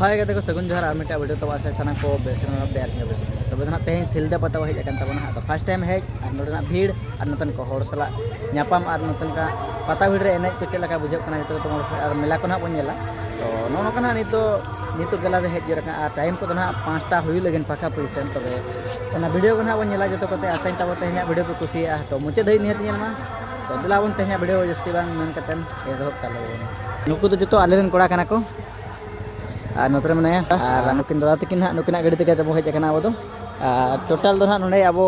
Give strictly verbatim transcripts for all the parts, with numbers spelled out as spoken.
ᱦᱳᱭ ᱜᱟᱛᱮ ᱠᱚ, ᱥᱟᱹᱜᱩᱱ ᱡᱚᱦᱟᱨ᱾ ᱟᱨ ᱢᱤᱫᱴᱟᱝ ᱵᱷᱤᱰᱤᱭᱳ ᱛᱟᱵᱚ ᱟᱥᱟ ᱥᱟᱱᱟᱢ ᱠᱚ ᱵᱮᱥ ᱨᱮ ᱢᱮᱱᱟᱜ ᱯᱮᱭᱟ, ᱟᱨ ᱤᱧ ᱦᱚᱸ ᱵᱮᱥ ᱨᱮ᱾ ᱛᱚᱵᱮ ᱫᱚ ᱱᱟᱦᱟᱜ ᱛᱮᱦᱮᱧ ᱥᱤᱞᱫᱟᱹ ᱯᱟᱛᱟ ᱵᱚ ᱦᱮᱡ ᱟᱠᱟᱱ ᱛᱟᱵᱚᱱᱟ ᱦᱟᱸᱜ᱾ ᱟᱫᱚ ᱯᱷᱟᱥᱴ ᱴᱟᱭᱤᱢ ᱦᱮᱡ ᱟᱨ ᱱᱚᱛᱮᱱᱟᱜ ᱵᱷᱤᱲ ᱟᱨ ᱱᱚᱛᱮᱱ ᱠᱚ ᱦᱚᱲ ᱥᱟᱞᱟᱜ ᱧᱟᱯᱟᱢ ᱟᱨ ᱱᱚᱛᱮᱱ ᱠᱚ ᱯᱟᱛᱟ ᱵᱷᱤᱲ ᱨᱮ ᱮᱱᱮᱡ ᱠᱚ ᱪᱮᱫ ᱞᱮᱠᱟ ᱵᱩᱡᱷᱟᱹᱜ ᱠᱟᱱᱟ, ᱡᱚᱛᱚ ᱜᱮ ᱛᱩᱢᱟᱹᱞ ᱟᱨ ᱢᱮᱞᱟ ᱠᱚ ᱱᱟᱦᱟᱜ ᱵᱚᱱ ᱧᱮᱞᱟ᱾ ᱛᱚ ᱱᱚᱜᱼᱚ ᱱᱚᱝᱠᱟ ᱱᱟᱦᱟᱜ ᱱᱤᱛᱚᱜ, ᱱᱤᱛᱚᱜ ᱜᱮᱞᱟ ᱨᱮ ᱦᱮᱡ ᱡᱟᱣᱨᱟ ᱠᱟᱱᱟ ᱟᱨ ᱴᱟᱭᱤᱢ ᱠᱚᱫᱚ ᱱᱟᱦᱟᱜ ᱯᱟᱸᱪᱴᱟ ᱦᱩᱭᱩᱜ ᱞᱟᱹᱜᱤᱫ ᱯᱟᱠᱟ ᱯᱩᱭᱥᱟᱹ᱾ ᱛᱚᱵᱮ ᱚᱱᱟ ᱵᱷᱤᱰᱤᱭᱳ ᱠᱚ ᱱᱟᱦᱟᱜ ᱵᱚᱱ ᱧᱮᱞᱟ᱾ ᱡᱚᱛᱚ ᱠᱚᱛᱮ ᱟᱥᱟᱧ ᱛᱟᱵᱚ ᱛᱮᱦᱮᱧᱟᱜ ᱵᱷᱤᱰᱤᱭᱳ ᱯᱮ ᱠᱩᱥᱤᱭᱟᱜᱼᱟ᱾ ᱛᱚ ᱢᱩᱪᱟᱹᱫ ᱫᱷᱟᱹᱵᱤᱡ ᱱᱤᱦᱟᱹᱛ ᱧᱮᱞ ᱢᱟ᱾ ᱛᱚ ᱫᱮᱞᱟ ᱵᱚᱱ ᱛᱮᱦᱮᱧᱟᱜ ᱵᱷᱤᱰᱤᱭᱳ ᱡᱟᱹᱥᱛᱤ ᱵᱟᱝ ᱢᱮᱱ ᱠᱟᱛᱮᱫ ᱮᱛᱚᱦᱚᱵ ᱠᱟᱜ ᱞᱮᱜᱮ ᱵᱚᱱ᱾ ᱱᱩᱠᱩ ᱫᱚ ᱡᱚᱛᱚ ᱟᱞᱮ ᱨᱮᱱ ᱠᱚᱲᱟ ᱠᱟᱱᱟ ᱠᱚ᱾ ᱟᱨ ᱱᱚᱛᱮ ᱨᱮ ᱢᱮᱱᱟᱭᱟ᱾ ᱟᱨ ᱱᱩᱠᱤᱱ ᱫᱟᱫᱟ ᱛᱟᱹᱠᱤᱱ ᱦᱟᱸᱜ, ᱱᱩᱠᱤᱱᱟᱜ ᱜᱟᱹᱰᱤ ᱛᱮᱜᱮ ᱟᱫᱚ ᱵᱚ ᱦᱮᱡ ᱟᱠᱟᱱᱟ ᱟᱵᱚ ᱫᱚ᱾ ᱟᱨ ᱴᱳᱴᱟᱞ ᱫᱚ ᱦᱟᱸᱜ ᱱᱚᱰᱮ ᱟᱵᱚ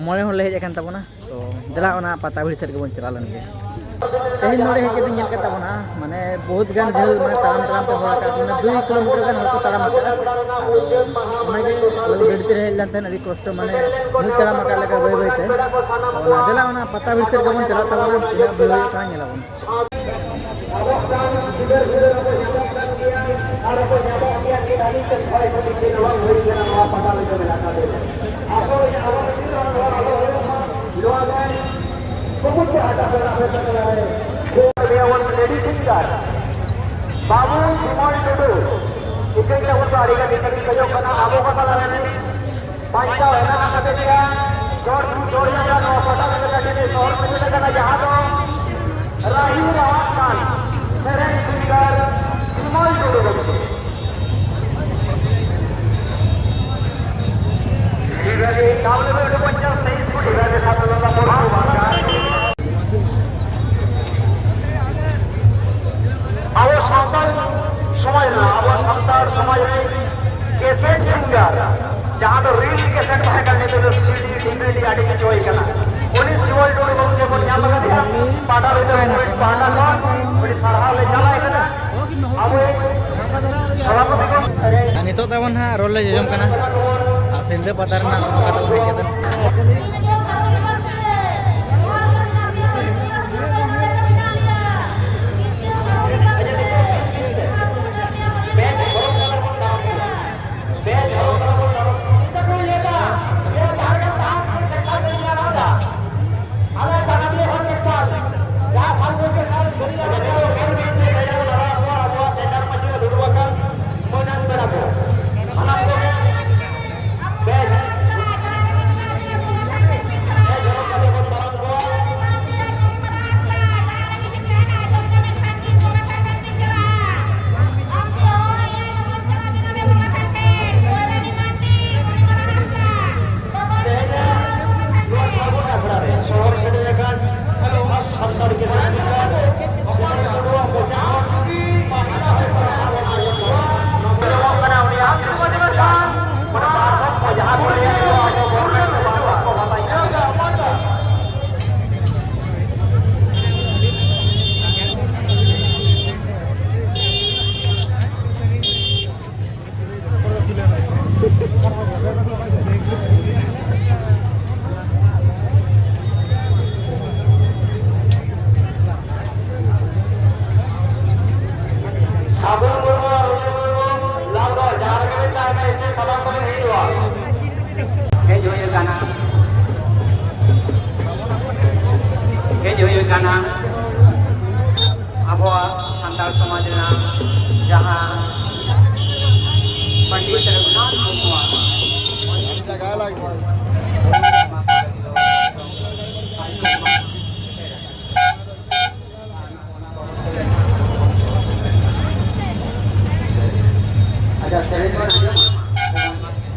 ᱢᱚᱬᱮ ᱦᱚᱲ ᱞᱮ ᱦᱮᱡ ᱟᱠᱟᱱ ᱛᱟᱵᱚᱱᱟ᱾ ᱛᱚ ᱫᱮᱞᱟ ᱚᱱᱟ ᱯᱟᱛᱟ ᱵᱷᱤᱲ ᱥᱮᱫ ᱜᱮᱵᱚᱱ ᱪᱟᱞᱟᱣ ᱞᱮᱱ ᱜᱮ᱾ ᱛᱮᱦᱮᱧ ᱱᱚᱰᱮ ᱦᱮᱡ ᱠᱟᱛᱮ ᱧᱮᱞ ᱠᱮᱫ ᱛᱟᱵᱚᱱᱟ, ᱢᱟᱱᱮ ᱵᱚᱦᱩᱛ ᱜᱟᱱ ᱡᱷᱟᱹᱞ, ᱢᱟᱱᱮ ᱛᱟᱲᱟᱢ ᱛᱟᱲᱟᱢ ᱛᱮ ᱦᱚᱲ ᱟᱠᱟᱫ ᱵᱚᱱᱟ, ᱫᱩᱭ ᱠᱤᱞᱳᱢᱤᱴᱟᱨ ᱜᱟᱱ ᱦᱚᱲ ᱠᱚ ᱛᱟᱲᱟᱢ ᱟᱠᱟᱫᱼᱟ᱾ ᱟᱫᱚ ᱚᱱᱟᱜᱮ ᱟᱞᱮ ᱫᱚ ᱜᱟᱹᱰᱤ ᱛᱮᱞᱮ ᱦᱮᱡ ᱞᱮᱱ ᱛᱟᱦᱮᱸᱫ, ᱟᱹᱰᱤ ᱠᱚᱥᱴᱚ, ᱢᱟᱱᱮ ᱢᱩᱡ ᱛᱟᱲᱟᱢ ᱟᱠᱟᱫ ᱞᱮᱠᱟ ᱵᱟᱹᱭ ᱵᱟᱹᱭ ᱛᱮ᱾ ᱚᱱᱟ ᱫᱮᱞᱟ ᱚᱱᱟ ᱯᱟᱛᱟ ᱵᱷᱤᱲ ᱥᱮᱫ ᱜᱮᱵᱚᱱ ᱪᱟᱞᱟᱜ ᱛᱟᱵᱚᱱᱟ, ᱛᱤᱱᱟᱹᱜ ᱵᱷᱤᱲ ᱦᱩᱭᱩᱜ ᱠᱟᱱᱟ ᱧᱮᱞᱟᱵᱚᱱ᱾ ᱟᱵᱚ ᱵᱟᱝ ᱜᱤᱫᱟᱹᱨ ᱜᱤᱫᱟᱹᱨ ᱵᱚ ᱧᱟᱢᱚᱜ ᱠᱟᱱ ᱜᱮᱭᱟ ᱟᱨ ᱵᱚ ᱧᱟᱢᱚᱜ ᱜᱮᱭᱟ᱾ ᱱᱤᱛ ᱦᱟᱹᱵᱤᱡ ᱛᱮ ᱠᱷᱚᱭ ᱠᱷᱚᱛᱤ ᱪᱮᱫ ᱦᱚᱸ ᱵᱟᱝ ᱦᱩᱭ ᱠᱟᱱᱟ ᱱᱚᱣᱟ ᱯᱟᱛᱟ ᱵᱤᱸᱫᱷᱟᱹ ᱢᱮᱞᱟ ᱴᱟᱺᱰᱤ ᱨᱮ᱾ ᱟᱥᱚᱜ ᱟᱹᱧ ᱟᱵᱚ ᱢᱤᱫ ᱫᱤᱱ ᱨᱮᱦᱚᱸ ᱱᱚᱣᱟ ᱟᱞᱚ ᱦᱩᱭᱩᱜ ᱢᱟ᱾ ᱱᱚᱣᱟ ᱫᱚ ᱥᱚᱢᱩᱪᱪᱚ ᱦᱟᱴᱟᱜ ᱨᱮᱱᱟᱜ ᱵᱮᱯᱟᱨ ᱠᱟᱱᱟ ᱨᱮ᱾ ᱡᱮ ᱟᱵᱚ ᱞᱮᱰᱤ ᱥᱤᱝᱜᱟᱨ ᱵᱟᱹᱵᱩ ᱥᱤᱢᱚᱞ ᱴᱩᱰᱩ ᱤᱠᱟᱹᱧ ᱛᱟᱵᱚᱱ ᱫᱚ ᱟᱹᱰᱤ ᱜᱟᱱ ᱤᱠᱟᱹᱧ ᱠᱷᱚᱡᱚᱜ ᱠᱟᱱᱟ ᱟᱵᱚ ᱠᱚ ᱛᱟᱞᱟ ᱨᱮ᱾ ᱵᱟᱧᱪᱟᱣ ᱦᱮᱱᱟᱜ ᱟᱠᱟᱫᱮᱭᱟ᱾ ᱡᱚᱲ ᱡᱚᱲ ᱡᱟᱭᱜᱟ ᱱᱚᱣᱟ ᱯᱟᱴᱟᱵᱤᱸᱫᱷᱟᱹ ᱴᱟᱺᱰᱤ ᱨᱮ ᱥᱚᱦᱚᱨ ᱥᱮᱴᱮᱨ ᱟᱠᱟᱱᱟ, ᱡᱟᱦᱟᱸ ᱫᱚ ᱨᱟᱹᱦᱤ ᱨᱟᱣᱟᱜ ᱠᱟᱱ ᱥᱮᱨᱮᱧ ᱥᱤᱝᱜᱟᱨ ᱥᱤᱢᱚᱞ ᱴᱩᱰᱩ ᱜᱚᱢᱠᱮ᱾ ᱰᱤᱵᱷᱟᱨᱤ ᱰᱟᱵᱞᱩ ᱰᱟᱵᱞᱩ ᱯᱚᱧᱪᱟᱥ ᱛᱮᱭᱤᱥ ᱠᱚ ᱰᱤᱵᱷᱟᱨᱤ ᱥᱟᱛ ᱞᱚᱫᱟ ᱯᱚᱨᱚᱵᱽ ᱵᱟᱝ᱾ ᱟᱵᱚ ᱥᱟᱱᱛᱟᱲ ᱥᱚᱢᱟᱡᱽ ᱨᱮᱱᱟᱜ, ᱟᱵᱚ ᱥᱟᱱᱛᱟᱲ ᱥᱚᱢᱟᱡᱽ ᱨᱮ ᱠᱮᱥᱮᱴ ᱥᱤᱝᱜᱟᱨ, ᱡᱟᱦᱟᱸ ᱫᱚ ᱨᱤᱞ ᱠᱮᱥᱮᱴ ᱛᱟᱦᱮᱸ ᱠᱟᱱᱟ, ᱱᱤᱛᱚᱜ ᱫᱚ ᱥᱤᱰᱤ, ᱰᱤᱵᱷᱤᱰᱤ ᱟᱹᱰᱤ ᱠᱤᱪᱷᱩ ᱦᱩᱭ ᱠᱟᱱᱟ᱾ ᱩᱱᱤ ᱥᱤᱢᱚᱞ ᱴᱩᱰᱩ ᱜᱚᱢᱠᱮ ᱵᱚᱱ ᱧᱟᱢ ᱟᱠᱟᱫᱮᱭᱟ, ᱯᱟᱴᱟᱵᱤᱸᱫᱷᱟᱹ ᱢᱩᱵᱷᱤ ᱯᱟᱦᱴᱟ ᱠᱷᱚᱱ ᱟᱹᱰᱤ ᱥᱟᱨᱦᱟᱣ ᱞᱮ ᱪᱟᱞᱟᱭ ᱠᱟᱱᱟ᱾ ᱟᱵᱚ ᱥᱚᱵᱷᱟᱯᱚᱛᱤ ᱠᱚ ᱟᱨ ᱱᱤᱛᱚᱜ ᱛᱟᱵᱚᱱ ᱦᱟᱸᱜ ᱨᱳᱞ ᱞᱮ ᱡᱚᱡᱚᱢ ᱠᱟᱱᱟ᱾ ᱟᱨ ᱥᱤᱞᱫᱟᱹ ᱯᱟᱛᱟ ᱨᱮᱱᱟᱜ ᱱᱚᱝᱠᱟ ᱛᱟᱵᱚᱱ ᱦᱮᱡ ᱠᱟᱛᱮ᱾ ᱠᱟᱱᱟ, ᱦᱮᱡ ᱦᱩᱭ ᱟᱠᱟᱱᱟ ᱟᱵᱚᱣᱟᱜ ᱥᱟᱱᱛᱟᱲ ᱥᱚᱢᱟᱡᱽ ᱨᱮᱱᱟᱜ ᱡᱟᱦᱟᱸ ᱯᱚᱱᱰᱤᱛ ᱨᱚᱜᱷᱩᱱᱟᱛᱷ ᱢᱩᱨᱢᱩᱣᱟᱜ ᱟᱪᱪᱷᱟ, ᱥᱮᱨᱮᱧ ᱵᱚᱱ ᱟᱸᱡᱚᱢᱟ᱾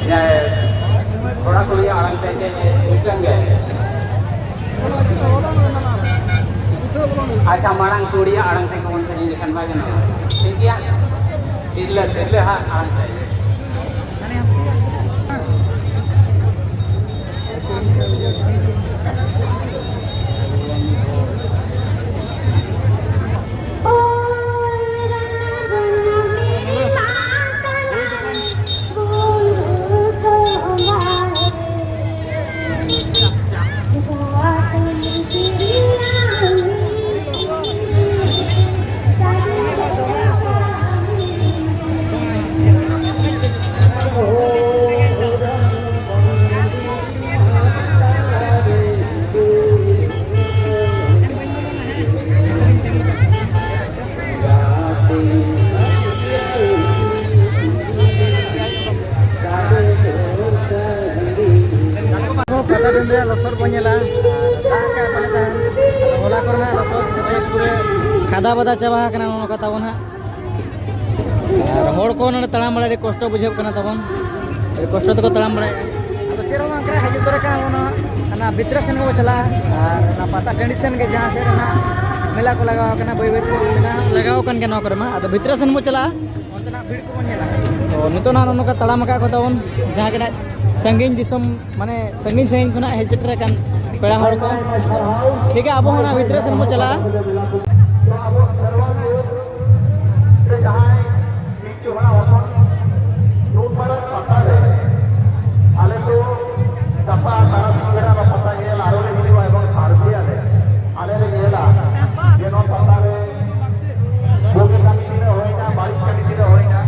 ᱡᱟᱭ, ᱠᱚᱲᱟ ᱠᱩᱲᱤᱭᱟᱜ ᱟᱲᱟᱝ ᱛᱮ ᱪᱮᱫ ᱢᱤᱫᱴᱟᱝ ᱜᱮ᱾ ᱟᱪᱪᱷᱟ, ᱢᱟᱲᱟᱝ ᱠᱩᱲᱤᱭᱟᱜ ᱟᱲᱟᱝ ᱛᱮ ᱠᱚᱵᱚᱱ ᱥᱮᱨᱮᱧ ᱞᱮᱠᱷᱟᱱ ᱵᱟᱭ ᱜᱟᱱᱚᱜᱼᱟ? ᱴᱷᱤᱠ ᱜᱮᱭᱟ, ᱛᱤᱨᱞᱟᱹ, ᱛᱤᱨᱞᱟᱹ ᱦᱟᱜ ᱟᱲᱟᱝ ᱛᱮ᱾ ᱟᱵᱚ ᱯᱟᱴᱟᱵᱤᱸᱫᱷᱟᱹ ᱨᱮᱭᱟᱜ ᱞᱚᱥᱚᱫ ᱵᱚᱱ ᱧᱮᱞᱟ, ᱟᱨ ᱫᱟᱜ ᱠᱟᱜ ᱵᱚᱞᱮ ᱛᱟᱦᱮᱱ᱾ ᱟᱫᱚ ᱦᱚᱞᱟ ᱠᱚᱨᱮᱱᱟᱜ ᱞᱚᱥᱚᱫ ᱠᱚᱛᱮ ᱯᱩᱨᱟᱹ ᱠᱷᱟᱫᱟ ᱵᱟᱫᱟ ᱪᱟᱵᱟ ᱟᱠᱟᱱᱟ ᱱᱚᱜᱼᱚ ᱱᱚᱝᱠᱟ ᱛᱟᱵᱚᱱ ᱦᱟᱸᱜ᱾ ᱟᱨ ᱦᱚᱲ ᱠᱚ ᱱᱚᱰᱮ ᱛᱟᱲᱟᱢ ᱵᱟᱲᱟᱭ ᱟᱹᱰᱤ ᱠᱚᱥᱴᱚ ᱵᱩᱡᱷᱟᱹᱜ ᱠᱟᱱᱟ ᱛᱟᱵᱚᱱ, ᱟᱹᱰᱤ ᱠᱚᱥᱴᱚ ᱛᱮᱠᱚ ᱛᱟᱲᱟᱢ ᱵᱟᱲᱟᱭᱮᱫᱼᱟ᱾ ᱟᱫᱚ ᱪᱮᱫ ᱦᱚᱸ ᱵᱟᱝ ᱠᱟᱱᱟ, ᱦᱤᱡᱩᱜ ᱫᱚᱨᱮ ᱠᱟᱱᱟ ᱵᱚᱱ ᱱᱚᱣᱟ, ᱚᱱᱟ ᱵᱷᱤᱛᱨᱤ ᱥᱮᱱ ᱜᱮᱵᱚᱱ ᱪᱟᱞᱟᱜᱼᱟ᱾ ᱟᱨ ᱚᱱᱟ ᱯᱟᱛᱟ ᱴᱟᱺᱰᱤ ᱥᱮᱱ ᱜᱮ ᱡᱟᱦᱟᱸ ᱥᱮᱫ ᱨᱮᱱᱟᱜ ᱢᱮᱞᱟ ᱠᱚ ᱞᱟᱜᱟᱣ ᱟᱠᱟᱱᱟ, ᱵᱟᱹᱭ ᱵᱟᱹᱭ ᱛᱮ ᱢᱮᱞᱟ ᱞᱟᱜᱟᱣ ᱟᱠᱟᱱ ᱜᱮᱭᱟ ᱱᱚᱣᱟ ᱠᱚᱨᱮ ᱢᱟ᱾ ᱟᱫᱚ ᱵᱷᱤᱛᱨᱤ ᱥᱮᱱ ᱵᱚᱱ ᱪᱟᱞᱟᱜᱼᱟ, ᱚᱱᱛᱮᱱᱟᱜ ᱵᱷᱤᱲ ᱠᱚᱵᱚᱱ ᱧᱮᱞᱟ᱾ ᱛᱚ ᱱᱤᱛᱚᱜ ᱱᱟᱜ ᱱᱚᱜᱼᱚ ᱱᱚᱝᱠᱟ ᱛᱟᱲᱟᱢ ᱟᱠᱟᱫ ᱠᱚ ᱛᱟᱵᱚᱱ ᱡᱟᱦᱟᱸ ᱜᱮ ᱱᱟᱜ ᱥᱟᱺᱜᱤᱧ ᱫᱤᱥᱚᱢ, ᱢᱟᱱᱮ ᱥᱟᱺᱜᱤᱧ ᱥᱟᱺᱜᱤᱧ ᱠᱷᱚᱱᱟᱜ ᱦᱮᱡ ᱥᱮᱴᱮᱨ ᱟᱠᱟᱱ ᱯᱮᱲᱟ ᱦᱚᱲ ᱠᱚ᱾ ᱴᱷᱤᱠ ᱜᱮᱭᱟ, ᱟᱵᱚ ᱦᱚᱸ ᱚᱱᱟ ᱵᱷᱤᱛᱨᱤ ᱥᱮᱱ ᱵᱚᱱ ᱪᱟᱞᱟᱜᱼᱟ᱾ ᱟᱵᱚ ᱥᱮᱨᱣᱟ ᱨᱮ ᱡᱟᱦᱟᱸᱭ ᱯᱤᱞᱪᱩ ᱦᱟᱲᱟᱢ ᱦᱚᱯᱚᱱ ᱱᱩᱱ ᱢᱟᱨᱟᱝ ᱯᱟᱛᱟ ᱨᱮ ᱟᱞᱮ ᱫᱚ ᱜᱟᱯᱟ ᱛᱟᱨᱟᱥᱤᱧ ᱵᱮᱲᱟ ᱱᱚᱣᱟ ᱯᱟᱛᱟ ᱧᱮᱞ ᱟᱨᱚ ᱞᱮ ᱦᱤᱡᱩᱜᱼᱟ ᱮᱵᱚᱝ ᱥᱟᱨᱵᱷᱮ ᱟᱞᱮ᱾ ᱟᱞᱮ ᱞᱮ ᱧᱮᱞᱟ ᱡᱮ ᱱᱚᱣᱟ ᱯᱟᱛᱟ ᱨᱮ ᱵᱩᱜᱤ ᱠᱟᱹᱢᱤ ᱛᱤᱱᱟᱹᱜ ᱦᱩᱭᱱᱟ, ᱵᱟᱹᱲᱤᱡ ᱠᱟᱹᱢᱤ ᱛᱤᱱᱟᱹᱜ ᱦᱩᱭᱱᱟ᱾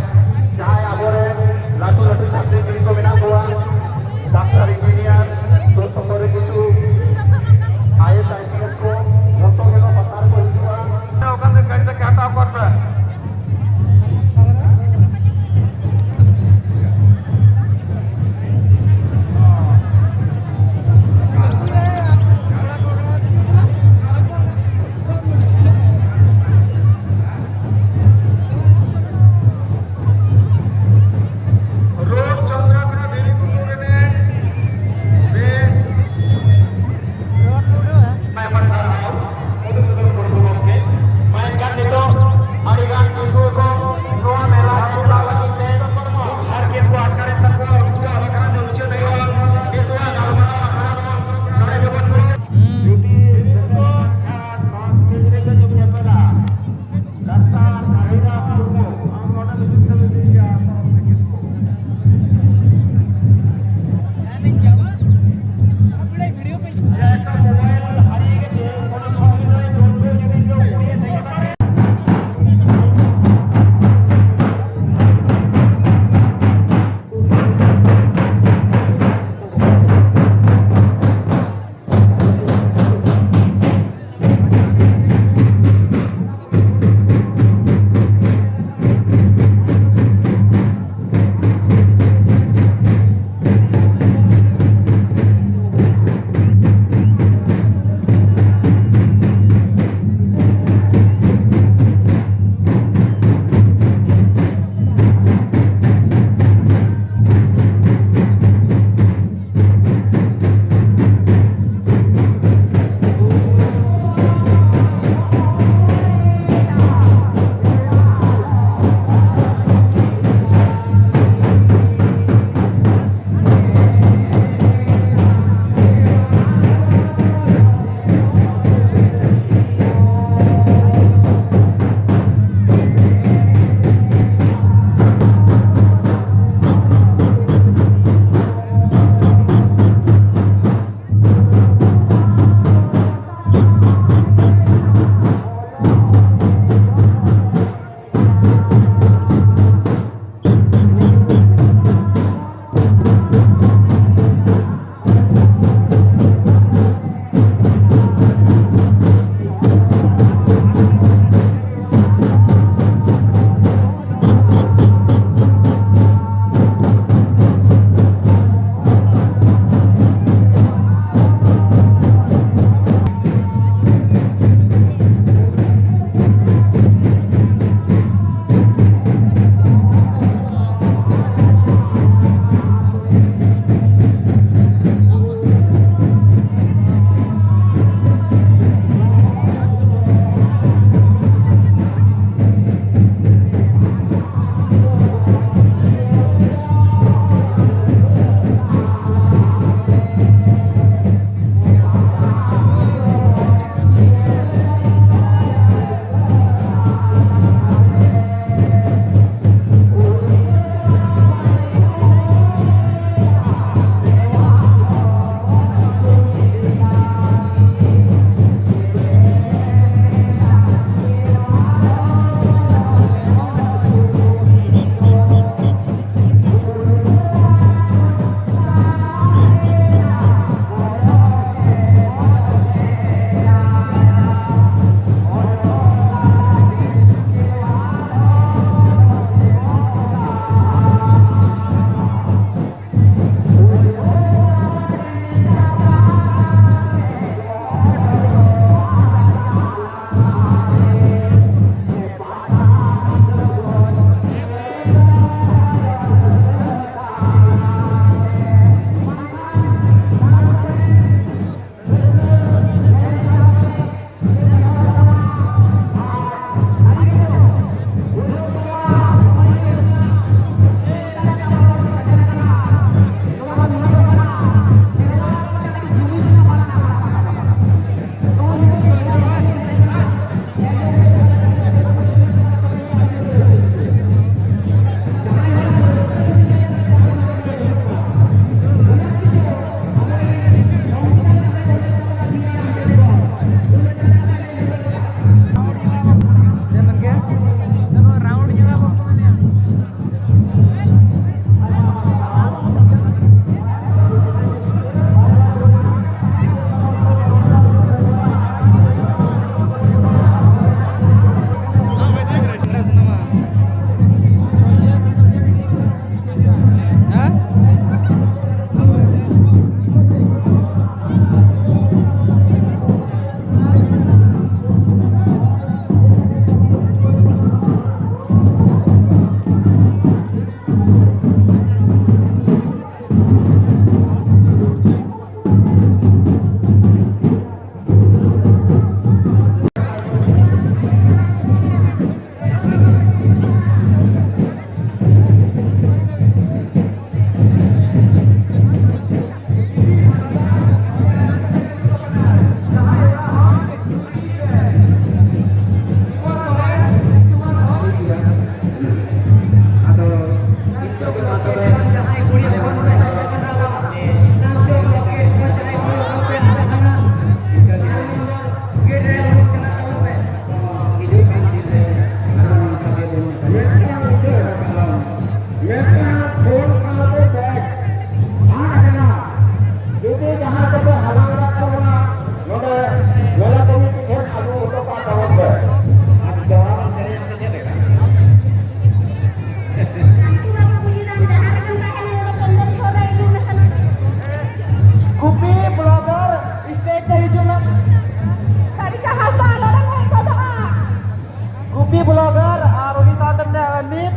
ᱢᱤᱫ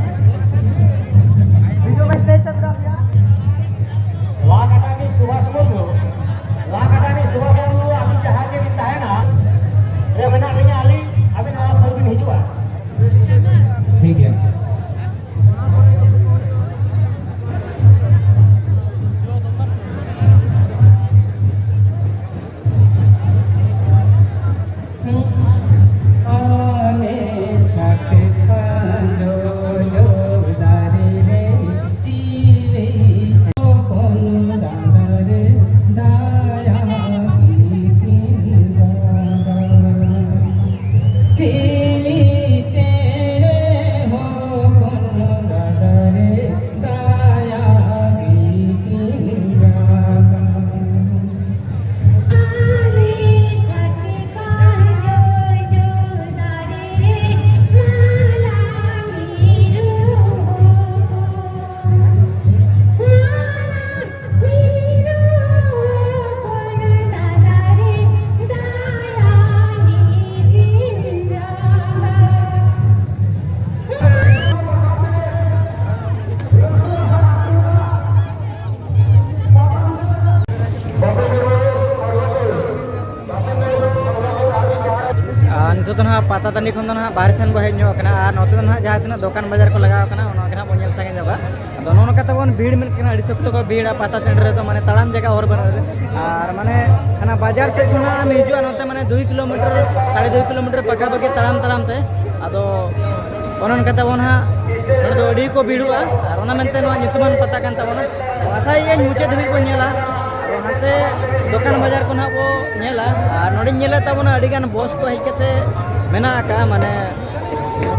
ᱵᱤᱡᱚᱭ ᱢᱮᱥ ᱞᱮ ᱪᱟᱞᱟᱜ ᱜᱮᱭᱟ᱾ ᱞᱟ ᱠᱟᱴᱟ ᱨᱤᱱᱤᱡ ᱥᱩᱵᱷᱟᱥ ᱢᱩᱨᱢᱩ, ᱞᱟ ᱠᱟᱴᱟ ᱨᱤᱱᱤᱡ ᱥᱩᱵᱷᱟᱥ ᱢᱩᱨᱢᱩ, ᱟᱹᱵᱤᱱ ᱡᱟᱦᱟᱸ ᱨᱮᱜᱮ ᱵᱤᱱ ᱛᱟᱦᱮᱱᱟ, ᱨᱮ ᱢᱮᱱᱟᱜ ᱞᱤᱧᱟ ᱟᱹᱞᱤᱧ, ᱟᱹᱵᱤᱱ ᱱᱚᱣᱟ ᱥᱩᱨ ᱵᱤᱱ ᱦᱤᱡᱩᱜᱼᱟ᱾ ᱴᱷᱤᱠ ᱜᱮᱭᱟ᱾ ᱟᱨ ᱱᱤᱛᱚᱜ ᱫᱚ ᱱᱟᱦᱟᱜ ᱯᱟᱛᱟ ᱴᱟᱺᱰᱤ ᱠᱷᱚᱱ ᱫᱚ ᱱᱟᱦᱟᱜ ᱵᱟᱦᱨᱮ ᱥᱮᱱ ᱵᱚ ᱦᱮᱡ ᱧᱚᱜ ᱟᱠᱟᱱᱟ᱾ ᱟᱨ ᱱᱚᱛᱮ ᱫᱚ ᱱᱟᱦᱟᱜ ᱡᱟᱦᱟᱸ ᱛᱤᱱᱟᱹᱜ ᱫᱚᱠᱟᱱ ᱵᱟᱡᱟᱨ ᱠᱚ ᱞᱟᱜᱟᱣ ᱟᱠᱟᱱᱟ, ᱚᱱᱟ ᱜᱮ ᱱᱟᱦᱟᱜ ᱵᱚᱱ ᱧᱮᱞ ᱥᱟᱸᱜᱮ ᱧᱚᱜᱟ᱾ ᱟᱫᱚ ᱱᱚᱜᱼᱚ ᱱᱚᱝᱠᱟ ᱛᱟᱵᱚᱱ ᱵᱷᱤᱲ ᱢᱮᱱᱟᱜ ᱠᱟᱱᱟ, ᱟᱹᱰᱤ ᱥᱚᱠᱛᱚ ᱠᱚ ᱵᱷᱤᱲᱟ ᱯᱟᱛᱟ ᱴᱟᱺᱰᱤ ᱨᱮᱫᱚ, ᱢᱟᱱᱮ ᱛᱟᱲᱟᱢ ᱡᱟᱭᱜᱟ ᱦᱚᱨ ᱵᱟᱹᱱᱩᱜᱼᱟ᱾ ᱟᱨ ᱢᱟᱱᱮ ᱦᱟᱱᱟ ᱵᱟᱡᱟᱨ ᱥᱮᱫ ᱠᱷᱚᱱᱟᱜ ᱮᱢ ᱦᱤᱡᱩᱜᱼᱟ, ᱱᱚᱛᱮ ᱢᱟᱱᱮ ᱫᱩᱭ ᱠᱤᱞᱳᱢᱤᱴᱟᱨ, ᱥᱟᱲᱮ ᱫᱩᱭ ᱠᱤᱞᱳᱢᱤᱴᱟᱨ ᱯᱟᱠᱟ ᱯᱟᱠᱤ ᱛᱟᱲᱟᱢ ᱛᱟᱲᱟᱢ ᱛᱮ᱾ ᱟᱫᱚ ᱚᱱᱮ ᱚᱱᱠᱟ ᱛᱟᱵᱚᱱ ᱦᱟᱸᱜ ᱱᱚᱰᱮ ᱫᱚ ᱟᱹᱰᱤ ᱠᱚ ᱵᱷᱤᱲᱚᱜᱼᱟ, ᱟᱨ ᱚᱱᱟ ᱢᱮᱱᱛᱮ ᱱᱚᱣᱟ ᱧᱩᱛᱩᱢᱟᱱ ᱯᱟᱛᱟ ᱠᱟᱱ ᱛᱟᱵᱚᱱᱟ᱾ ᱟᱥᱟᱭᱟᱹᱧ ᱢᱩᱪᱟᱹᱫ ᱫᱷᱟᱹᱵᱤᱡ ᱵᱚᱱ ᱧᱮᱞᱟ᱾ ᱟᱨ ᱦᱟᱱᱛᱮ ᱫᱚᱠᱟᱱ ᱵᱟᱡᱟᱨ ᱠᱚ ᱱᱟᱦᱟᱜ ᱵᱚ ᱧᱮᱞᱟ᱾ ᱟᱨ ᱱᱚᱰᱮᱧ ᱧᱮᱞᱮᱫ ᱛᱟᱵᱚᱱᱟ ᱟᱹᱰᱤᱜᱟᱱ ᱵᱚᱥ ᱠᱚ ᱦᱮᱡ ᱠᱟᱛᱮ ᱢᱮᱱᱟᱜ ᱟᱠᱟᱫᱼᱟ, ᱢᱟᱱᱮ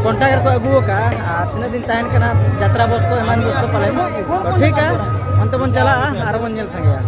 ᱠᱚᱱᱴᱟᱠ ᱨᱮᱠᱚ ᱟᱹᱜᱩ ᱟᱠᱟᱫᱼᱟ᱾ ᱟᱨ ᱛᱤᱱᱟᱹᱜ ᱫᱤᱱ ᱛᱟᱦᱮᱱ ᱠᱟᱱᱟ ᱡᱟᱛᱨᱟ ᱵᱚᱥ ᱠᱚ, ᱮᱢᱟᱱ ᱵᱚᱥ ᱠᱚ ᱯᱟᱞᱮ᱾ ᱛᱚ ᱴᱷᱤᱠᱟ, ᱚᱱᱛᱮ ᱵᱚᱱ ᱪᱟᱞᱟᱜᱼᱟ ᱟᱨ ᱵᱚᱱ ᱧᱮᱞ ᱥᱟᱸᱜᱮᱭᱟ᱾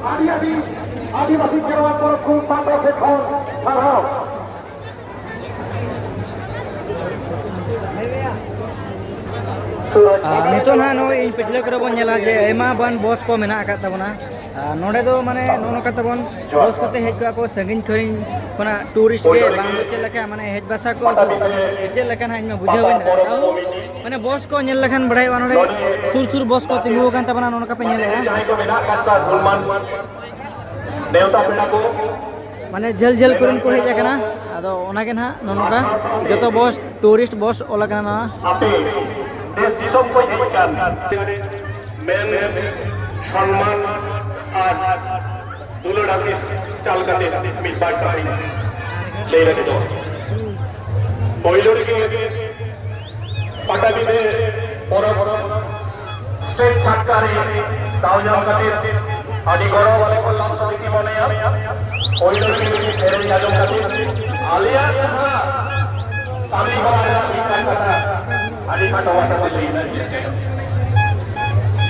ᱟᱹᱰᱤ ᱟᱹᱰᱤ ᱟᱹᱫᱤᱵᱟᱹᱥᱤ ᱠᱷᱮᱨᱣᱟᱞ ᱯᱚᱨᱚᱵᱽ ᱠᱷᱚᱱ ᱯᱟᱦᱴᱟ ᱥᱮᱫ ᱠᱷᱚᱱ ᱥᱟᱨᱦᱟᱣ᱾ ᱟᱨ ᱱᱤᱛᱚᱜ ᱱᱟᱦᱟᱜ ᱱᱚᱜᱼᱚᱭ ᱤᱧ ᱯᱤᱪᱷᱞᱟᱹ ᱠᱚᱨᱮ ᱵᱚᱱ ᱧᱮᱞᱟ ᱡᱮ ᱟᱭᱢᱟ ᱵᱟᱱ ᱵᱚᱥ ᱠᱚ ᱢᱮᱱᱟᱜ ᱟᱠᱟᱫ ᱛᱟᱵᱚᱱᱟ᱾ ᱟᱨ ᱱᱚᱰᱮ ᱫᱚ ᱢᱟᱱᱮ ᱱᱚᱜᱼᱚ ᱱᱚᱝᱠᱟ ᱛᱟᱵᱚᱱ ᱵᱚᱥ ᱠᱚᱛᱮ ᱦᱮᱡ ᱠᱚᱜᱼᱟ ᱠᱚ ᱥᱟᱺᱜᱤᱧ ᱥᱟᱺᱜᱤᱧ ᱠᱷᱚᱱᱟᱜ ᱴᱩᱨᱤᱥᱴ ᱜᱮ ᱵᱟᱝ ᱫᱚ ᱪᱮᱫ ᱞᱮᱠᱟ ᱢᱟᱱᱮ ᱦᱮᱡ ᱵᱟᱥᱟ ᱠᱚ ᱪᱮᱫ ᱞᱮᱠᱟ ᱱᱟᱦᱟᱜ ᱤᱧ ᱢᱟ ᱵᱩᱡᱷᱟᱹᱣ ᱵᱟᱹᱧ ᱫᱟᱲᱮᱭᱟᱜᱼᱟ᱾ ᱛᱟᱣ ᱢᱟᱱᱮ ᱵᱚᱥ ᱠᱚ ᱧᱮᱞ ᱞᱮᱠᱷᱟᱱ ᱵᱟᱲᱟᱭᱚᱜᱼᱟ ᱱᱚᱰᱮ ᱥᱩᱨ ᱥᱩᱨ ᱵᱚᱥ ᱠᱚ ᱛᱤᱸᱜᱩ ᱟᱠᱟᱱ ᱛᱟᱵᱚᱱᱟ ᱱᱚᱜᱼᱚ ᱱᱚᱝᱠᱟ ᱯᱮ ᱧᱮᱞᱮᱫᱼᱟ᱾ ᱱᱮᱣᱛᱟ ᱯᱮᱲᱟ ᱠᱚ ᱢᱟᱱᱮ ᱡᱷᱟᱹᱞ ᱡᱷᱟᱹᱞ ᱠᱚᱨᱮᱱ ᱠᱚ ᱦᱮᱡ ᱟᱠᱟᱱᱟ᱾ ᱟᱫᱚ ᱚᱱᱟᱜᱮ ᱱᱟᱦᱟᱜ ᱱᱚᱜᱼᱚ ᱱᱚᱝᱠᱟ ᱡᱚᱛᱚ ᱵᱚᱥ ᱴᱩᱨᱤᱥᱴ ᱵᱚᱥ ᱚᱞ ᱟᱠᱟᱱᱟ ᱱᱚᱣᱟ᱾ ᱟᱯᱮ ᱫᱮᱥ ᱫᱤᱥᱚᱢ ᱠᱷᱚᱱ ᱦᱮᱡ ᱟᱠᱟᱱ ᱢᱮᱱ ᱥᱚᱱᱢᱟᱱ ᱟᱨ ᱫᱩᱞᱟᱹᱲ ᱟᱥᱤᱥ ᱪᱟᱞ ᱠᱟᱛᱮ ᱢᱤᱫ ᱵᱟᱨ ᱠᱟᱛᱷᱟᱧ ᱞᱟᱹᱭ ᱞᱟᱹᱜᱤᱫᱚᱜ᱾ ᱯᱳᱭᱞᱳ ᱨᱮᱜᱮ ᱯᱟᱴᱟᱵᱤᱸᱫᱷᱟᱹ ᱯᱚᱨᱚᱵᱽ ᱥᱮ ᱪᱷᱟᱴᱠᱟ ᱨᱮ ᱫᱟᱣ ᱧᱟᱢ ᱠᱟᱛᱮ ᱟᱹᱰᱤ ᱜᱚᱨᱚᱵᱽ ᱟᱞᱮ ᱠᱚ ᱞᱟᱵᱷ ᱥᱚᱢᱤᱛᱤ ᱢᱚᱱᱮᱭᱟ᱾ ᱯᱳᱭᱞᱳ ᱨᱮᱜᱮ ᱢᱤᱫᱴᱤᱡ ᱥᱮᱨᱮᱧ ᱟᱸᱡᱚᱢ ᱠᱟᱛᱮ ᱟᱞᱮᱭᱟᱜ ᱡᱟᱦᱟᱸ ᱠᱟᱹᱢᱤ ᱦᱚᱨᱟ ᱨᱮᱱᱟᱜ ᱢᱤᱫᱴᱟᱝ ᱠᱟᱛᱷᱟ ᱟᱹᱰᱤ ᱠᱷᱟᱴᱚ ᱢᱟᱪᱷᱟ ᱛᱮ ᱞᱟᱹᱭ ᱨᱮᱱᱟᱜ ᱤᱧ ᱪᱮᱥᱴᱟᱭᱟ᱾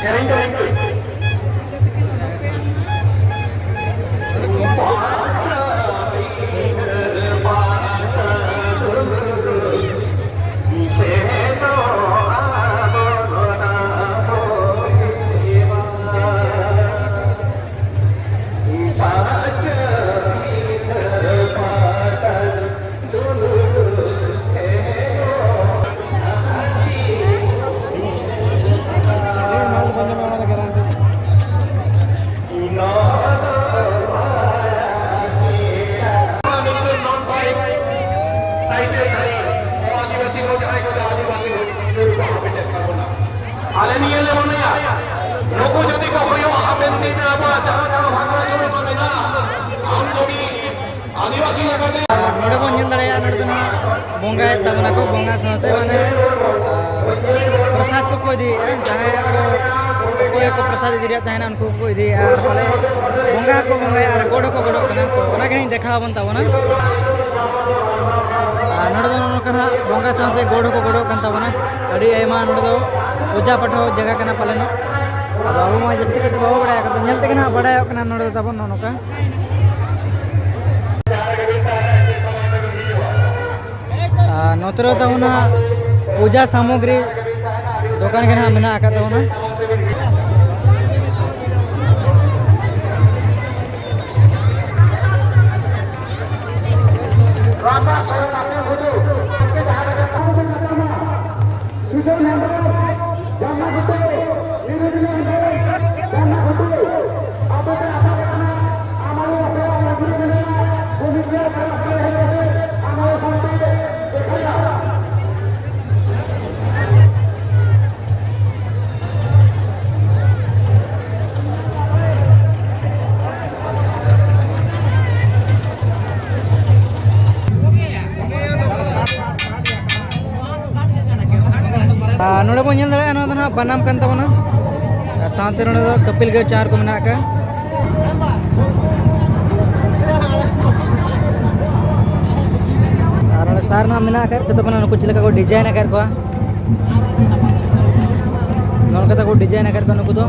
ᱥᱮᱨᱮᱧ ᱫᱚ ᱱᱤᱝᱠᱟᱹ᱾ ᱟᱞᱮ ᱱᱤᱭᱟᱹ ᱞᱮ ᱢᱚᱱᱮᱭᱟ, ᱱᱩᱠᱩ ᱡᱩᱫᱤ ᱠᱚ ᱦᱩᱭᱩᱜᱼᱟ, ᱦᱟᱯᱮᱱ ᱫᱤᱱ ᱨᱮ ᱟᱵᱚᱣᱟᱜ ᱡᱟᱦᱟᱸ ᱡᱟᱦᱟᱸ ᱵᱷᱟᱜᱽᱨᱟ ᱡᱚᱢᱤ ᱠᱚ ᱢᱮᱱᱟᱜᱼᱟ, ᱟᱢ ᱡᱩᱫᱤ ᱟᱹᱫᱤᱵᱟᱹᱥᱤ ᱞᱮᱠᱟᱛᱮ ᱱᱚᱰᱮ ᱵᱚᱱ ᱧᱮᱞ ᱫᱟᱲᱮᱭᱟᱜᱼᱟ, ᱱᱚᱰᱮ ᱫᱚ ᱱᱟᱦᱟᱜ ᱵᱚᱸᱜᱟᱭᱮᱫ ᱛᱟᱵᱚᱱᱟ ᱠᱚ, ᱵᱚᱸᱜᱟ ᱥᱟᱶᱛᱮ ᱢᱟᱱᱮ, ᱟᱨ ᱠᱚ ᱤᱫᱤᱭᱮᱫᱼᱟ, ᱡᱟᱦᱟᱸᱭ ᱠᱚ, ᱚᱠᱚᱭ ᱠᱚ ᱯᱨᱚᱥᱟᱫ ᱤᱫᱤ ᱨᱮᱭᱟᱜ ᱛᱟᱦᱮᱱᱟ, ᱩᱱᱠᱩ ᱠᱚ ᱤᱫᱤᱭᱮᱫᱼᱟ᱾ ᱟᱨ ᱯᱟᱞᱮ ᱵᱚᱸᱜᱟ ᱦᱚᱸᱠᱚ ᱵᱚᱸᱜᱟᱭᱟ ᱟᱨ ᱜᱚᱰ ᱦᱚᱸᱠᱚ ᱜᱚᱰᱚᱜ ᱠᱟᱱᱟ᱾ ᱛᱚ, ᱚᱱᱟ ᱜᱮ ᱦᱟᱸᱜ ᱤᱧ ᱫᱮᱠᱷᱟᱣ ᱟᱵᱚᱱ ᱛᱟᱵᱚᱱᱟ᱾ ᱟᱨ ᱱᱚᱰᱮ ᱫᱚ ᱱᱚᱝᱠᱟ ᱦᱟᱸᱜ ᱵᱚᱸᱜᱟ ᱥᱟᱶᱛᱮ ᱜᱚᱰ ᱦᱚᱸᱠᱚ ᱜᱚᱰᱚᱜ ᱠᱟᱱ ᱛᱟᱵᱚᱱᱟ᱾ ᱟᱹᱰᱤ ᱟᱭᱢᱟ ᱱᱚᱰᱮ ᱫᱚ ᱯᱩᱡᱟ ᱯᱟᱴᱷ ᱡᱟᱭᱜᱟ ᱠᱟᱱᱟ ᱯᱟᱞᱮᱱᱚᱜ᱾ ᱟᱫᱚ ᱟᱵᱚ ᱢᱟ ᱡᱟᱹᱥᱛᱤ ᱠᱟᱛᱮ ᱵᱟᱵᱚ ᱵᱟᱲᱟᱭᱟ, ᱟᱫᱚ ᱧᱮᱞ ᱛᱮᱜᱮ ᱱᱟᱦᱟᱜ ᱵᱟᱲᱟᱭᱚᱜ ᱠᱟᱱᱟ ᱱᱚᱰᱮ ᱫᱚ ᱛᱟᱵᱚᱱ ᱱᱚᱜᱼᱚ ᱱᱚᱝᱠᱟ᱾ ᱟᱨ ᱱᱚᱛᱮ ᱨᱮ ᱛᱟᱵᱚᱱᱟ ᱯᱩᱡᱟ ᱥᱟᱢᱚᱜᱨᱤ ᱫᱚᱠᱟᱱ ᱜᱮ ᱱᱟᱦᱟᱜ ᱢᱮᱱᱟᱜ ᱟᱠᱟᱫ ᱛᱟᱵᱚᱱᱟ᱾ ᱟᱨ ᱱᱚᱰᱮ ᱵᱚᱱ ᱧᱮᱞ ᱫᱟᱲᱮᱭᱟᱜᱼᱟ, ᱱᱚᱣᱟ ᱫᱚ ᱱᱟᱦᱟᱜ ᱵᱟᱱᱟᱢ ᱠᱟᱱ ᱛᱟᱵᱚᱱᱟ᱾ ᱟᱨ ᱥᱟᱶᱛᱮ ᱱᱚᱰᱮ ᱫᱚ ᱠᱟᱹᱯᱤᱞ ᱜᱟᱹᱭ ᱪᱟᱨ ᱠᱚ ᱢᱮᱱᱟᱜ ᱟᱠᱟᱫ᱾ ᱟᱨ ᱱᱚᱰᱮ ᱥᱟᱨ ᱱᱟᱦᱟᱜ ᱢᱮᱱᱟᱜ ᱟᱠᱟᱫ ᱠᱚ ᱛᱟᱵᱚᱱᱟ, ᱱᱩᱠᱩ ᱪᱮᱫ ᱞᱮᱠᱟ ᱠᱚ ᱰᱤᱡᱟᱭᱤᱱ ᱟᱠᱟᱫ ᱠᱚᱣᱟ᱾ ᱱᱚᱜᱼᱚ ᱱᱚᱝᱠᱟ ᱛᱟᱠᱚ ᱰᱤᱡᱟᱭᱤᱱ ᱟᱠᱟᱫ ᱠᱚᱣᱟ ᱱᱩᱠᱩ ᱫᱚ᱾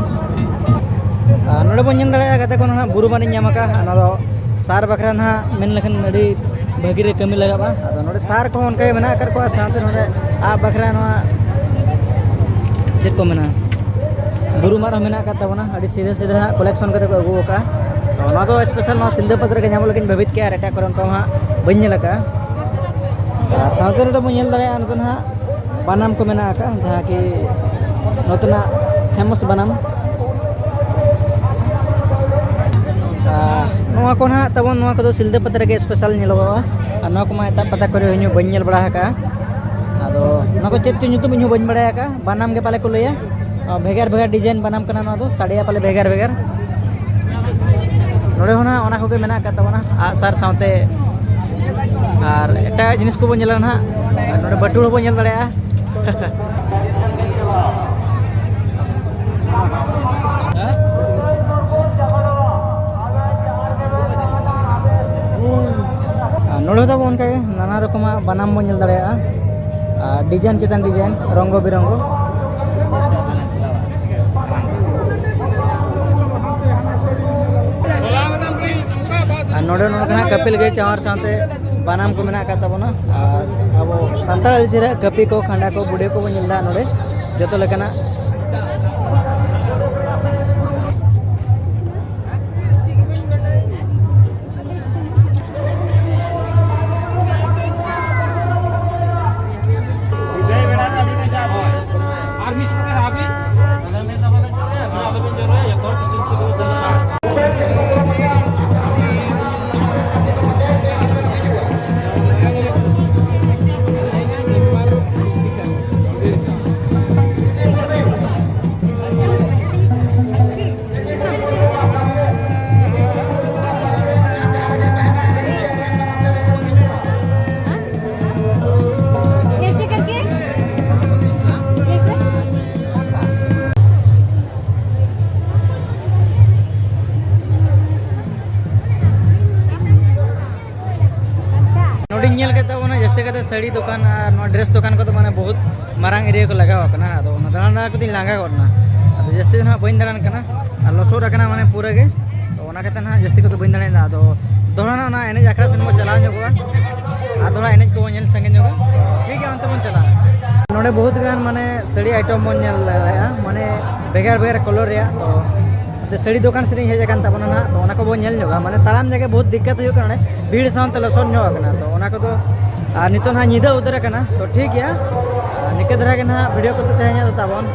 ᱟᱨ ᱱᱚᱰᱮ ᱵᱚᱱ ᱧᱮᱞ ᱫᱟᱲᱮᱭᱟᱜᱼᱟ, ᱜᱟᱛᱮ ᱠᱚ, ᱱᱟᱦᱟᱜ ᱵᱩᱨᱩ ᱵᱟᱱ ᱤᱧ ᱧᱟᱢ ᱟᱠᱟᱫᱼᱟ᱾ ᱚᱱᱟ ᱫᱚ ᱥᱟᱨ ᱵᱟᱠᱷᱨᱟ ᱱᱟᱦᱟᱜ ᱢᱮᱱ ᱞᱮᱠᱷᱟᱱ ᱟᱹᱰᱤ ᱵᱷᱟᱹᱜᱤ ᱨᱮ ᱠᱟᱹᱢᱤ ᱞᱟᱜᱟᱜᱼᱟ᱾ ᱟᱫᱚ ᱱᱚᱰᱮ ᱥᱟᱨ ᱠᱚᱦᱚᱸ ᱚᱱᱠᱟ ᱜᱮ ᱢᱮᱱᱟᱜ ᱟᱠᱟᱫ ᱠᱚᱣᱟ, ᱥᱟᱶᱛᱮ ᱱᱚᱰᱮ ᱟᱵ ᱵᱟᱠᱷᱨᱟ ᱱᱚᱣᱟ ᱪᱮᱫ ᱠᱚ ᱢᱮᱱᱟ, ᱵᱩᱨᱩ ᱢᱟᱫ ᱦᱚᱸ ᱢᱮᱱᱟᱜ ᱟᱠᱟᱫ ᱛᱟᱵᱚᱱᱟ᱾ ᱟᱹᱰᱤ ᱥᱤᱫᱷᱟᱹ ᱥᱤᱫᱷᱟᱹ ᱦᱟᱸᱜ ᱠᱚᱞᱮᱠᱥᱚᱱ ᱠᱟᱛᱮ ᱠᱚ ᱟᱹᱜᱩ ᱟᱠᱟᱫᱼᱟ᱾ ᱛᱚ, ᱱᱚᱣᱟ ᱫᱚ ᱥᱯᱮᱥᱟᱞ ᱱᱚᱣᱟ ᱥᱤᱞᱫᱟᱹ ᱯᱟᱛᱟ ᱨᱮᱜᱮ ᱧᱟᱢᱚᱜ ᱞᱟᱹᱜᱤᱫ ᱵᱷᱟᱹᱵᱤᱛ ᱠᱮᱜᱼᱟ, ᱟᱨ ᱮᱴᱟᱜ ᱠᱚᱨᱮ ᱚᱱᱠᱟ ᱢᱟ ᱦᱟᱸᱜ ᱵᱟᱹᱧ ᱧᱮᱞ ᱟᱠᱟᱫᱼᱟ᱾ ᱟᱨ ᱥᱟᱶᱛᱮ ᱱᱚᱰᱮ ᱵᱚᱱ ᱧᱮᱞ ᱫᱟᱲᱮᱭᱟᱜᱼᱟ, ᱱᱚᱛᱮ ᱱᱟᱦᱟᱜ ᱵᱟᱱᱟᱢ ᱠᱚ ᱢᱮᱱᱟᱜ ᱟᱠᱟᱫᱼᱟ, ᱡᱟᱦᱟᱸ ᱠᱤ ᱱᱚᱛᱮᱱᱟᱜ ᱯᱷᱮᱢᱟᱥ ᱵᱟᱱᱟᱢ᱾ ᱟᱨ ᱱᱚᱣᱟ ᱠᱚ ᱱᱟᱦᱟᱜ ᱛᱟᱵᱚᱱ, ᱱᱚᱣᱟ ᱠᱚᱫᱚ ᱥᱤᱞᱫᱟᱹ ᱯᱟᱛᱟ ᱨᱮᱜᱮ ᱥᱯᱮᱥᱟᱞ ᱧᱮᱞᱚᱜᱚᱜᱼᱟ᱾ ᱟᱨ ᱱᱚᱣᱟ ᱠᱚᱢᱟ ᱮᱴᱟᱜ ᱯᱟᱛᱟ ᱠᱚᱨᱮ ᱦᱚᱸ ᱤᱧ ᱦᱚᱸ ᱵᱟᱹᱧ ᱧᱮᱞ ᱵᱟᱲᱟ ᱟᱠᱟᱫᱼᱟ᱾ ᱟᱫᱚ ᱱᱚᱣᱟ ᱠᱚ ᱪᱮᱫ ᱪᱚ ᱧᱩᱛᱩᱢ ᱤᱧ ᱦᱚᱸ ᱵᱟᱹᱧ ᱵᱟᱲᱟᱭ ᱟᱠᱟᱫᱼᱟ, ᱵᱟᱱᱟᱢ ᱜᱮ ᱯᱟᱞᱮ ᱠᱚ ᱞᱟᱹᱭᱟ᱾ ᱟᱨ ᱵᱷᱮᱜᱟᱨ ᱵᱷᱮᱜᱟᱨ ᱰᱤᱡᱟᱭᱤᱱ ᱵᱟᱱᱟᱢ ᱠᱟᱱᱟ, ᱱᱚᱣᱟ ᱫᱚ ᱥᱟᱰᱮᱭᱟ ᱯᱟᱞᱮ ᱵᱷᱮᱜᱟᱨ ᱵᱷᱮᱜᱟᱨ᱾ ᱱᱚᱰᱮ ᱦᱚᱸ ᱱᱟᱦᱟᱜ ᱚᱱᱟ ᱠᱚᱜᱮ ᱢᱮᱱᱟᱜ ᱟᱠᱟᱫ ᱛᱟᱵᱚᱱᱟ, ᱟᱜᱼᱥᱟᱨ ᱥᱟᱶᱛᱮ ᱟᱨ ᱮᱴᱟᱜ ᱡᱤᱱᱤᱥ ᱠᱚᱵᱚᱱ ᱧᱮᱞᱟ ᱱᱟᱦᱟᱜ᱾ ᱟᱨ ᱱᱚᱰᱮ ᱵᱟᱹᱴᱩᱞ ᱦᱚᱸᱵᱚᱱ ᱧᱮᱞ ᱫᱟᱲᱮᱭᱟᱜᱼᱟ᱾ ᱟᱨ ᱱᱚᱰᱮ ᱫᱚ ᱚᱱᱠᱟ ᱜᱮ ᱱᱟᱱᱟ ᱨᱚᱠᱚᱢᱟᱜ ᱵᱟᱱᱟᱢ ᱵᱚᱱ ᱧᱮᱞ ᱫᱟᱲᱮᱭᱟᱜᱼᱟ, ᱟᱨ design ᱪᱮᱛᱟᱱ design, ᱨᱚᱝᱜᱚ ᱵᱤᱨᱚᱝᱜᱚ᱾ ᱟᱨ ᱱᱚᱰᱮ ᱱᱚᱝᱠᱟᱱᱟᱜ ᱠᱟᱹᱯᱤᱞ ᱜᱟᱹᱭ ᱪᱟᱣᱟᱨ ᱥᱟᱶᱛᱮ ᱵᱟᱱᱟᱢ ᱠᱚ ᱢᱮᱱᱟᱜ ᱟᱠᱟᱫ ᱛᱟᱵᱚᱱᱟ᱾ ᱟᱨ ᱟᱵᱚ ᱥᱟᱱᱛᱟᱲ ᱟᱹᱨᱤᱪᱟᱹᱞᱤ ᱨᱮᱭᱟᱜ ᱠᱟᱹᱯᱤ ᱠᱚ, ᱠᱷᱟᱸᱰᱟ ᱠᱚ, ᱵᱩᱰᱟᱹ ᱠᱚᱵᱚᱱ ᱧᱮᱞ ᱮᱫᱟ ᱱᱚᱰᱮ ᱡᱚᱛᱚ ᱞᱮᱠᱟᱱᱟᱜ᱾ ᱟᱨ ᱢᱤᱫ ᱥᱚ ᱴᱟᱠᱟ ᱦᱟᱵᱤ, ᱟᱞᱚᱵᱤᱱ ᱡᱚᱨᱚᱭᱟ, ᱡᱚᱛᱚ ᱦᱚᱲ ᱠᱤᱪᱷᱩ ᱠᱤᱪᱷᱩ ᱠᱚ ᱪᱟᱞᱟᱜᱼᱟ᱾ कैसे करके? कैसे? ᱱᱚᱰᱮᱧ ᱧᱮᱞ ᱠᱮᱫ ᱛᱟᱵᱚᱱᱟ ᱡᱟᱹᱥᱛᱤ ᱠᱟᱛᱮ ᱥᱟᱹᱲᱤ ᱫᱚᱠᱟᱱ ᱟᱨ ᱱᱚᱣᱟ dress ᱫᱚᱠᱟᱱ ᱠᱚᱫᱚ ᱢᱟᱱᱮ ᱵᱚᱦᱩᱛ ᱢᱟᱨᱟᱝ area ᱠᱚ ᱞᱟᱜᱟᱣ ᱟᱠᱟᱱᱟ᱾ ᱟᱫᱚ ᱚᱱᱟ ᱫᱟᱬᱟᱱ ᱫᱟᱬᱟ ᱠᱚᱫᱚᱧ ᱞᱟᱸᱜᱟ ᱜᱚᱫ ᱮᱱᱟ᱾ ᱟᱫᱚ ᱡᱟᱹᱥᱛᱤ ᱫᱚ ᱱᱟᱦᱟᱜ ᱵᱟᱹᱧ ᱫᱟᱬᱟᱱ ᱠᱟᱱᱟ ᱟᱨ ᱞᱚᱥᱚᱫ ᱟᱠᱟᱱᱟ ᱢᱟᱱᱮ ᱯᱩᱨᱟᱹ ᱜᱮ᱾ ᱛᱚ ᱚᱱᱟ ᱠᱟᱛᱮ ᱱᱟᱦᱟᱜ ᱡᱟᱹᱥᱛᱤ ᱠᱚᱫᱚ ᱵᱟᱹᱧ ᱫᱟᱬᱟᱱᱟ᱾ ᱟᱫᱚ ᱫᱚᱦᱲᱟ ᱱᱟᱦᱟᱜ ᱚᱱᱟ ᱮᱱᱮᱡ ᱟᱠᱷᱲᱟ ᱥᱮᱱ ᱵᱚᱱ ᱪᱟᱞᱟᱣ ᱧᱚᱜᱚᱜᱼᱟ᱾ ᱟᱨ ᱫᱚᱦᱲᱟ ᱮᱱᱮᱡ ᱠᱚᱵᱚᱱ ᱧᱮᱞ ᱥᱟᱸᱜᱮ ᱧᱚᱜᱟ᱾ ᱴᱷᱤᱠ ᱜᱮᱭᱟ, ᱚᱱᱛᱮ ᱵᱚᱱ ᱪᱟᱞᱟᱜᱼᱟ᱾ ᱱᱚᱰᱮ ᱵᱚᱦᱩᱛ ᱜᱟᱱ ᱢᱟᱱᱮ ᱥᱟᱹᱲᱤ item ᱵᱚᱱ ᱧᱮᱞ ᱫᱟᱲᱮᱭᱟᱜᱼᱟ, ᱢᱟᱱᱮ ᱵᱷᱮᱜᱟᱨ ᱵᱷᱮᱜᱟᱨ colour ᱨᱮᱭᱟᱜ᱾ ᱛᱚ ᱱᱚᱛᱮ ᱥᱟᱹᱲᱤ ᱫᱚᱠᱟᱱ ᱥᱮᱫ ᱤᱧ ᱦᱮᱡ ᱟᱠᱟᱱ ᱛᱟᱵᱚᱱᱟ ᱱᱟᱦᱟᱜ᱾ ᱛᱚ ᱚᱱᱟ ᱠᱚᱵᱚᱱ ᱧᱮᱞ ᱧᱚᱜᱟ, ᱢᱟᱱᱮ ᱛᱟᱲᱟᱢ ᱡᱟᱭᱜᱟ ᱵᱚᱦᱩᱛ ᱫᱤᱠᱠᱟᱛ ᱦᱩᱭᱩᱜ ᱠᱟᱱᱟ, ᱱᱚᱰᱮ ᱵᱷᱤᱲ ᱥᱟᱶᱛᱮ ᱞᱚᱥᱚᱫ ᱧᱚᱜ ᱟᱠᱟᱱᱟ᱾ ᱛᱚ ᱚᱱᱟ ᱠᱚᱫᱚ, ᱟᱨ ᱱᱤᱛᱚᱜ ᱱᱟᱦᱟᱜ ᱧᱤᱫᱟᱹ ᱩᱛᱟᱹᱨ ᱟᱠᱟᱱᱟ᱾ ᱛᱚ ᱴᱷᱤᱠ ᱜᱮᱭᱟ, ᱟᱨ ᱱᱤᱝᱠᱟᱹ ᱫᱷᱟᱨᱟ ᱜᱮ ᱱᱟᱦᱟᱜ video ᱠᱚᱫᱚ ᱛᱟᱦᱮᱸ ᱧᱚᱜ ᱛᱟᱵᱚᱱ᱾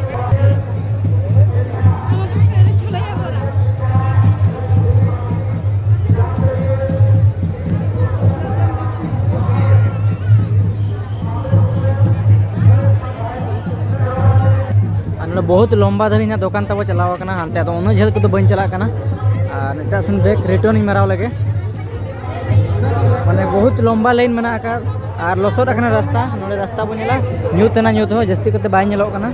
ᱟᱨ ᱱᱚᱰᱮ ᱵᱚᱦᱩᱛ ᱞᱚᱢᱵᱟ ᱫᱷᱟᱹᱵᱤᱡ ᱱᱟᱜ ᱫᱚᱠᱟᱱ ᱛᱟᱵᱚ ᱪᱟᱞᱟᱣ ᱟᱠᱟᱱᱟ ᱦᱟᱱᱛᱮ, ᱟᱫᱚ ᱩᱱᱟᱹᱜ ᱡᱷᱟᱹᱞ ᱠᱚᱫᱚ ᱵᱟᱹᱧ ᱪᱟᱞᱟᱜ ᱠᱟᱱᱟ᱾ ᱟᱨ ᱮᱴᱟᱜ ᱥᱮᱱ back return ᱤᱧ ᱢᱟᱨᱟᱣ ᱞᱮᱜᱮ᱾ ᱢᱟᱱᱮ ᱵᱚᱦᱩᱛ ᱞᱚᱢᱵᱟ line ᱢᱮᱱᱟᱜ ᱟᱠᱟᱫ ᱟᱨ ᱞᱚᱥᱚᱫ ᱟᱠᱟᱱᱟ ᱨᱟᱥᱛᱟ᱾ ᱱᱚᱰᱮ ᱨᱟᱥᱛᱟ ᱵᱚᱱ ᱧᱮᱞᱟ, ᱧᱩᱛ ᱮᱱᱟ, ᱧᱩᱛ ᱦᱚᱸ ᱡᱟᱹᱥᱛᱤ ᱠᱟᱛᱮ ᱵᱟᱭ ᱧᱮᱞᱚᱜ ᱠᱟᱱᱟ᱾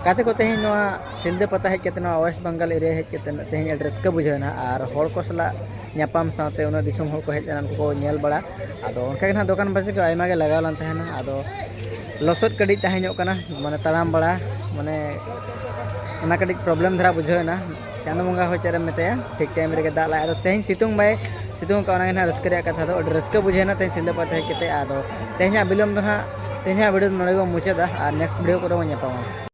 ᱜᱟᱛᱮ ᱠᱚ, ᱛᱮᱦᱮᱧ ᱱᱚᱣᱟ ᱥᱤᱞᱫᱟᱹ ᱯᱟᱛᱟ ᱦᱮᱡ ᱠᱟᱛᱮ, ᱱᱚᱣᱟ ᱳᱭᱮᱥᱴ ᱵᱮᱝᱜᱚᱞ ᱮᱨᱤᱭᱟ ᱦᱮᱡ ᱠᱟᱛᱮ ᱛᱮᱦᱮᱧ ᱟᱹᱰᱤ ᱨᱟᱹᱥᱠᱟᱹ ᱵᱩᱡᱷᱟᱹᱣ ᱮᱱᱟ, ᱟᱨ ᱦᱚᱲ ᱠᱚ ᱥᱟᱞᱟᱜ ᱧᱟᱯᱟᱢ ᱥᱟᱶᱛᱮ ᱩᱱᱟᱹᱜ ᱫᱤᱥᱚᱢ ᱦᱚᱲ ᱠᱚ ᱦᱮᱡ ᱞᱮᱱᱟ, ᱩᱱᱠᱩ ᱠᱚ ᱧᱮᱞ ᱵᱟᱲᱟ᱾ ᱟᱫᱚ ᱚᱱᱠᱟ ᱜᱮ ᱱᱟᱦᱟᱜ ᱫᱚᱠᱟᱱ ᱵᱟᱡᱟᱨ ᱠᱚ ᱟᱭᱢᱟ ᱜᱮ ᱞᱟᱜᱟᱣ ᱞᱮᱱ ᱛᱟᱦᱮᱱᱟ, ᱟᱫᱚ ᱞᱚᱥᱚᱫ ᱠᱟᱹᱴᱤᱡ ᱛᱟᱦᱮᱸ ᱧᱚᱜ ᱠᱟᱱᱟ, ᱢᱟᱱᱮ ᱛᱟᱲᱟᱢ ᱵᱟᱲᱟ, ᱢᱟᱱᱮ ᱚᱱᱟ ᱠᱟᱹᱴᱤᱡ ᱯᱨᱚᱵᱞᱮᱢ ᱫᱷᱟᱨᱟ ᱵᱩᱡᱷᱟᱹᱣ ᱮᱱᱟ᱾ ᱪᱟᱸᱫᱚ ᱵᱚᱸᱜᱟ ᱦᱚᱸ ᱪᱮᱫ ᱮᱢ ᱢᱮᱛᱟᱭᱟ, ᱴᱷᱤᱠ ᱴᱟᱭᱤᱢ ᱨᱮᱜᱮ ᱫᱟᱜ ᱞᱟᱜᱼᱟ᱾ ᱟᱫᱚ ᱛᱮᱦᱮᱧ ᱥᱤᱛᱩᱝ ᱵᱟᱭ ᱥᱤᱛᱩᱝ ᱟᱠᱟᱫ, ᱚᱱᱟ ᱜᱮ ᱱᱟᱦᱟᱜ ᱨᱟᱹᱥᱠᱟᱹ ᱨᱮᱭᱟᱜ ᱠᱟᱛᱷᱟ ᱫᱚ᱾ ᱟᱹᱰᱤ ᱨᱟᱹᱥᱠᱟᱹ ᱵᱩᱡᱷᱟᱹᱣ ᱮᱱᱟ ᱛᱮᱦᱮᱧ ᱥᱤᱞᱫᱟᱹ ᱯᱟᱛᱟ ᱦᱮᱡ ᱠᱟᱛᱮ᱾ ᱟᱫᱚ ᱛᱮᱦᱮᱧᱟᱜ ᱵᱤᱞᱚᱢ ᱫᱚ ᱱᱟᱦᱟᱜ, ᱛᱮᱦᱮᱧᱟᱜ ᱵᱷᱤᱰᱤᱭᱳ ᱫᱚ ᱱᱚᱰᱮ ᱜᱮᱵᱚᱱ ᱢᱩᱪᱟᱹᱫᱟ, ᱟᱨ ᱱᱮᱠᱥᱴ ᱵᱷᱤᱰᱤᱭᱳ ᱠᱚᱨᱮ ᱵᱚᱱ ᱧᱟᱯᱟᱢᱟ᱾